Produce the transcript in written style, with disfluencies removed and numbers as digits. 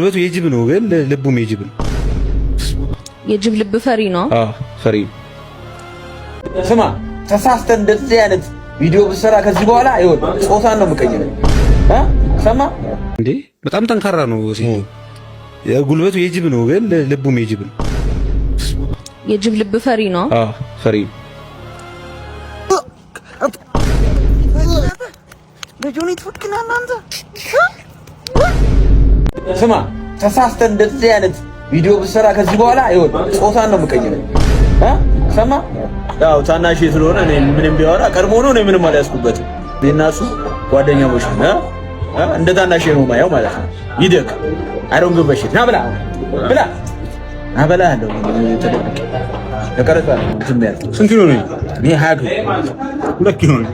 ጉልበቱ የጅብ ነው፣ ግን ልቡም የጅብ ነው። የጅብ ልብ ፈሪ ነው። አዎ ፈሪ። ስማ፣ ተሳስተህ እንደዚህ አይነት ቪዲዮ ብትሰራ ከዚህ በኋላ ይኸውልህ ጾታን ነው የምቀይረው። ሰማ? እንዴ፣ በጣም ጠንካራ ነው። ጉልበቱ የጅብ ነው፣ ግን ልቡም የጅብ ነው። የጅብ ልብ ፈሪ ነው። አዎ ፈሪ። ስማ፣ ተሳስተህ እንደዚህ አይነት ቪዲዮ ብትሰራ ከዚህ በኋላ ይኸውልህ ጾታን ነው የምቀይረው። ሰማ? ያው ታናሽ ስለሆነ እኔ ምንም ቢያወራ ቀድሞ ነው፣ እኔ ምንም አልያዝኩበትም። እኔና እሱ ጓደኛሞች ነን። እንደ ታናሽ ነው ማየው ማለት ነው። ይደግ፣ I don't give a shit። ና ብላ፣ ብላ አበላሃለሁ። ተደብቄ ለቀረጻ ነው ዝም ያልኩት። ስንት ኪሎ ነው? እኔ 20 ኪሎ። 2 ኪሎ ነው።